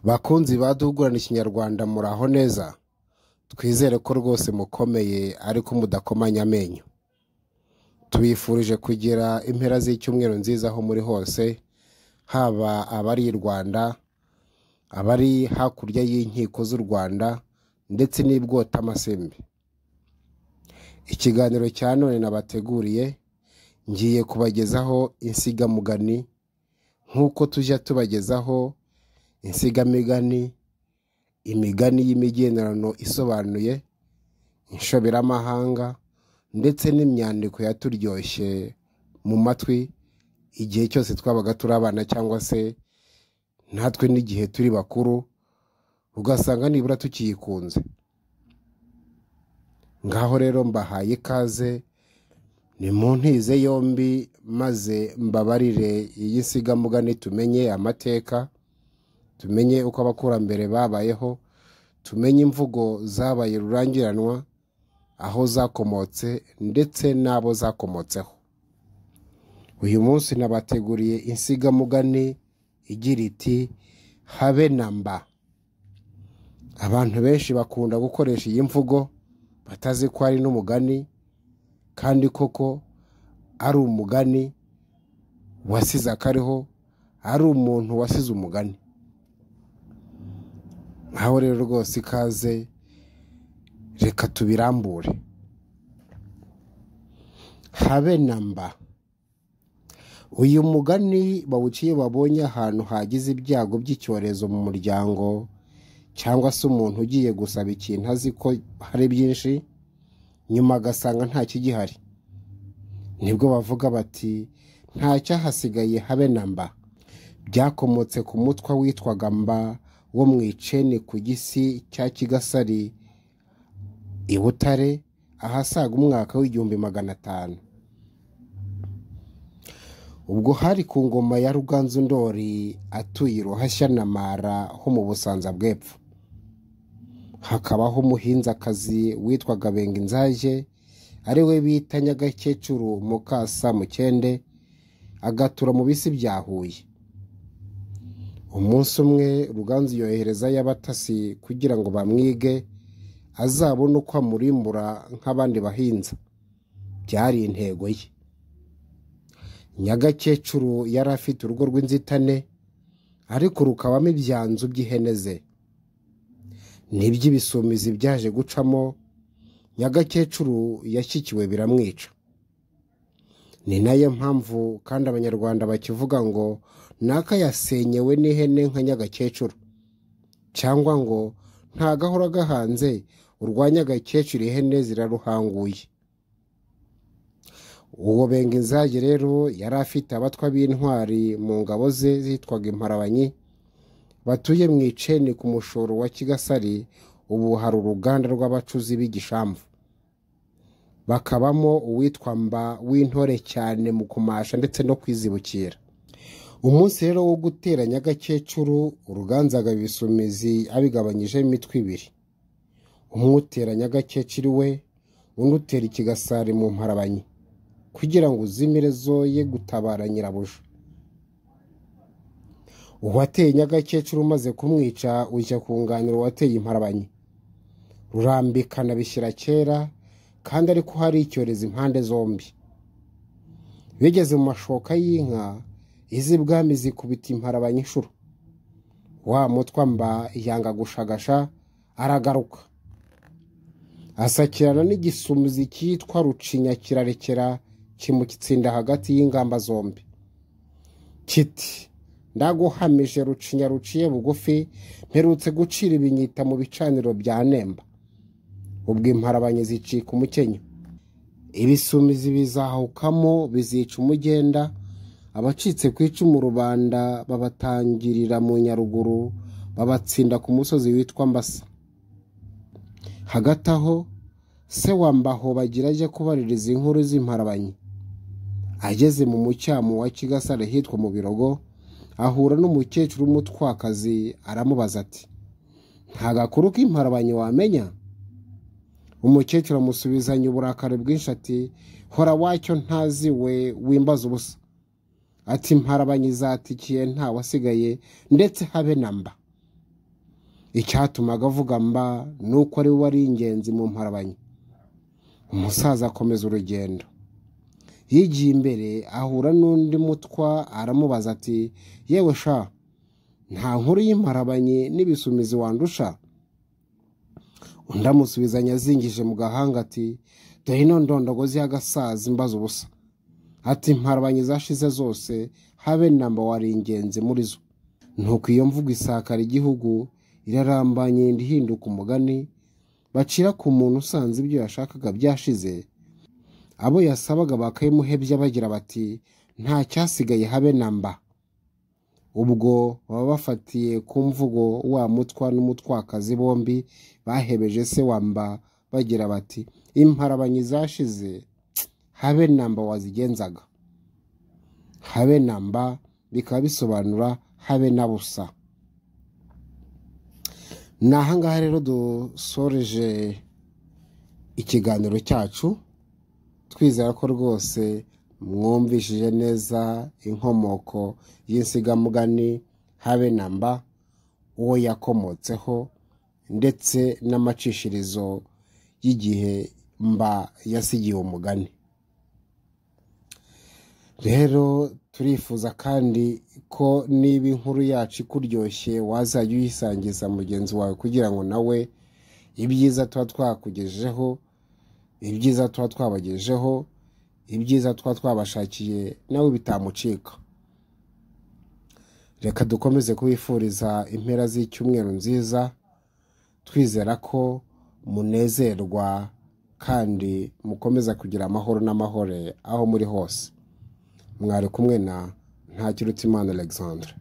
Bakunzi ba Duhugurane Ikinyarwanda, muraho neza? Twizere ko rwose mukomeye ariko mudakomanya amenyo. Tubifurije kugira impera z'icyumweru nziza aho muri hose, haba abari i Rwanda, abari hakurya y'inkiko z'u Rwanda ndetse n'ibwotamasimbi. Ikiganiro cya none nabateguriye, ngiye kubagezaho insigamugani nk'uko tujya tubagezaho insigamigani, imigani y'imigenurano isobanuye, inshoberamahanga ndetse n'imyandiko yaturyoshye mu matwi igihe cyose twabaga turi abana cyangwa se natwe n'igihe turi bakuru, ugasanga nibura tukiyikunze. Ngaho rero mbahaye ikaze, ni mu ntize yombi maze mbabarire iyi nsigamugani, tumenye amateka, tumenye uko abakurambere babayeho, tumenye imvugo zabaye rurangiranwa, aho zakomotse ndetse n'abo zakomotseho. Uyu munsi nabateguriye insigamugani igira iti habe na mba. Abantu benshi bakunda gukoresha iyi mvugo batazi ko ari n'umugani, kandi koko ari umugani wasize akariho, ari umuntu wasize umugani. Nkaho rero rwose ikaze, reka tubirambure. Habe na mba. Uyu mugani bawuciye babonye ahantu hagize ibyago by'icyorezo mu muryango, cyangwa se umuntu ugiye gusaba ikintu azi ko hari byinshi, nyuma agasanga nta kigihari. Nibwo bavuga bati nta cyahasigaye habe na mba. Byakomotse ku mutwa witwaga Mba wo mu Iceni ku Gisi cya Kigasari i Butare, ahasaga umwaka w'1500. Ubwo hari ku ngoma ya Ruganzu Ndori atuye Ruhashya na Mara ho mu Busanza bw'Epfo. Hakabaho umuhinzakazi witwaga Benginzage, ari we bita Nyagakecuru Mukasa Mukende, agatura mu bisi bya Huye. Umunsi umwe Ruganzu yoherezayo abatasi kugira ngo bamwige, azabone uko amurimbura nk'abandi bahinza. Byari intego ye. Nyagakecuru yari afite urugo rw'inzitane, ariko rukabamo ibyanzu by'ihene ze. N'iby'ibisumizi byaje gucamo, Nyagakecuru yashyikiwe biramwica. Ni nayo mpamvu kandi Abanyarwanda bakivuga ngo naka yasenyewe n'ihene nka Nyagakecuru, cyangwa ngo nta gahora gahanze urwa Nyagakecuru ihene ziraruhanguye. Uwo Benginzage rero yari afite abatwa b'intwari mu ngabo ze zitwaga Imparabanyi, batuye mu Iceni ku mushoro wa Kigasari, ubu hari uruganda rw'abacuzi b'igishamvu. Bakabamo uwitwa Mba w'intore cyane mu kumasha ndetse no kwizibukira. Umunsi rero wo gutera Nyagakecuru, Ruganzu agaba ibisumizi abigabanyije imitwe ibiri. Umwe utera Nyagakecuru we, undi utera Ikigasari mu Mparabanyi, kugira ngo uzimire zoye gutabara nyirabuja. Uwateye Nyagakecuru umaze kumwica ujya kunganira uwateye Imparabanyi. Rurambikana bishyira kera, kandi ariko hari icyorezo impande zombi. Bigeze mu mashoka y'inka, iz'ibwami zikubita Imparabanyi inshuro. Wa mutwa Mba yanga gushagasha, aragaruka. Asakirana n'igisumizi cyitwa Rucinya kirarekera, kimutsinda hagati y'ingamba zombi. Kiti ndaguhamije Rucinya ruciye bugufi, mperutse gucira ibinyita mu bicaniro bya Nemba. Ubwo Imparabanyi zicika umukenyo, ibisumizi bizahukamo bizica umugenda, abacitse ku icumu rubanda babatangirira mu Nyaruguru, babatsinda ku musozi witwa Mbasa. Hagati aho se wa Mbaho bagira ajya kubaririza inkuru z'Imparabanyi. Ageze mu mucyamo wa Kigasare hitwa mu Birogo, ahura n'umukecuru w'umutwakazi, aramubaza ati nta gakuru k'Imparabanyi wamenya? Umukecuru amusubizanya uburakari bwinshi ati hora wacyo ntazi we wimbaza ubusa. Ati Imparabanyi zatikiye nta wasigaye ndetse habe na mba. Icyatumaga avuga mba ni uko ari we wari ingenzi mu mparabanyi. Umusaza akomeza urugendo. Yigiye imbere ahura n'undi mutwa, aramubaza ati: "Yewe sha, nta nkuru y'imparabanyi n'ibisumizi wandusha?" Undi amusubizanya azingije mu gahanga ati: "Dore ino ndondogozi y'agasaza imbaza ubusa." Ati: "Imparabanyi zashize zose, habe namba wari ingenzi muri zo." Nuko iyo mvugo isakara igihugu, irarambanye inda ihinduka umugani bacira ku muntu usanze ibyo yashakaga byashize, abo yasabaga bakabimuhebya bagira bati: "Nta cyasigaye habe namba." Ubwo baba bafatiye ku mvugo wa mutwa n'umutwakazi bombi bahebeje se wa mba bagira bati: "Imparabanyi zashize, habe namba wazigenzaga." Habe namba bikaba bisobanura habe na busa. Ni ahangaha rero dusoreje ikiganiro cyacu, twizera ko rwose mwumvishije neza inkomoko y'insigamugani habe namba, uwo yakomotseho, ndetse n'amacishirizo y'igihe mba yasigiye umugani. Rero turifuza kandi ko niba inkuru yacu ikuryoshye wazajya uyisangiza mugenzi wawe, kugira ngo nawe ibyiza tuba twakugejejeho, ibyiza tuba twabagejejeho, ibyiza tuba twabashakiye nawe bitamucika. Reka dukomeze kubifuriza impera z'icyumweru nziza, twizera ko munezerwa kandi mukomeza kugira amahoro n'amahore aho muri hose. Mwari kumwe na Ntakirutimana Alexandre.